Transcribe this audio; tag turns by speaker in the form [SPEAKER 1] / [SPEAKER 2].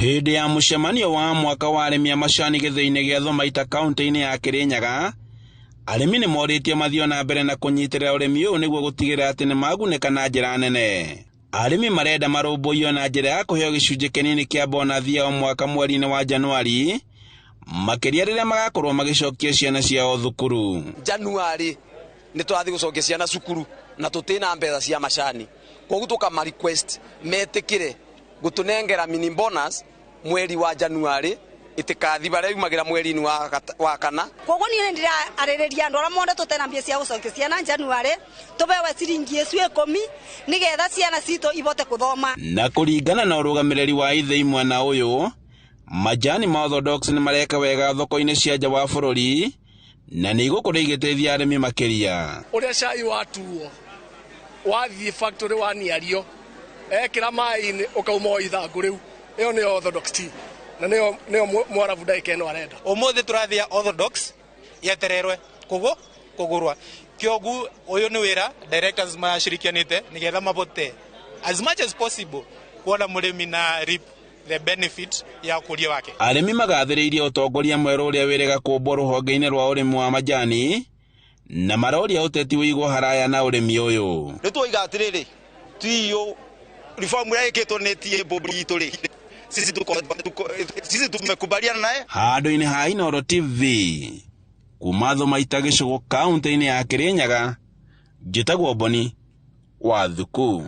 [SPEAKER 1] Hĩndĩ ya mũcemanio wa mwaka wa arĩmi a macani gĩthĩi-inĩ gĩa Thomaita kaunti-inĩ ya Kĩrĩnyaga, arĩmi nĩ morĩtio mathiĩ na mbere na kũnyitĩrĩra ũrĩmi ũyũ nĩguo gũtigĩrĩra atĩ nĩ magunĩka na njĩra nene. Arĩmi marenda marũmbũiyo na njĩra ya kũheo gĩcunjĩ kĩnini kĩa bonathi ya o mwaka mweri-inĩ wa Januari, makĩria rĩrĩa magakorwo magĩcokia ciana ciao thukuru.
[SPEAKER 2] Januari nĩ tũrathiĩ gũcokia ciana cukuru na tũtĩna mbeca cia macani, koguo tũkama request metĩkĩre gũtũnengera mini bonus mweri wa Januari itikathi baria yumagira mweri-inĩ wa kana.
[SPEAKER 3] Koguo niĩ nĩndĩrarĩrĩria andũ arĩa monde tũtena mbia cia gũcokia ciana Januari, tũbewe ciringi icu 10 nĩgetha ciana citũ ibote kũthoma.
[SPEAKER 1] Na kũringana na ũrũgamĩrĩri wa ithĩi mwena ũyũ, majani ma Orthodox nĩ mareka wega thoko-inĩ cia nja wa bũrũri na nĩ igũkorwo igĩteithia arĩmi makĩria.
[SPEAKER 4] Ũrĩa cai watuo wathiĩ factory waniario ekĩra maĩ-inĩ ũkauma o ithangũ rĩu, ĩyo nĩyo Orthodox tea na nĩyo mwarabu ndagĩka ĩno arenda.
[SPEAKER 5] Ũmũthĩ tũrathĩa Orthodox yetererwe kũgũrwa kĩogu ũyũ nĩ wĩra directors macirikianĩte nĩgetha mabote as much as possible kuona mũrĩmi na reap the benefit ya ũkũria wake.
[SPEAKER 1] Arĩmi magathĩrĩirie ũtongoria mwerũ ũrĩa wĩrĩga kũmbwo rũhonge-inĩ rwa ũrĩmi wa majani na maroria ũteti ũigwo haraya na ũrĩmi ũyũ.
[SPEAKER 2] Nĩ tuoiga atĩrĩrĩ, TEO reform ĩrĩa ĩkĩtwo nĩ TA board itũ rĩ, sisi tumekubaliana naye.
[SPEAKER 1] Handũ-inĩ ha Inooro TV kuma Thomaita gĩcũgũ kaunti-inĩ ya Kĩrĩnyaga, njĩtagwo Boni wa Thuku.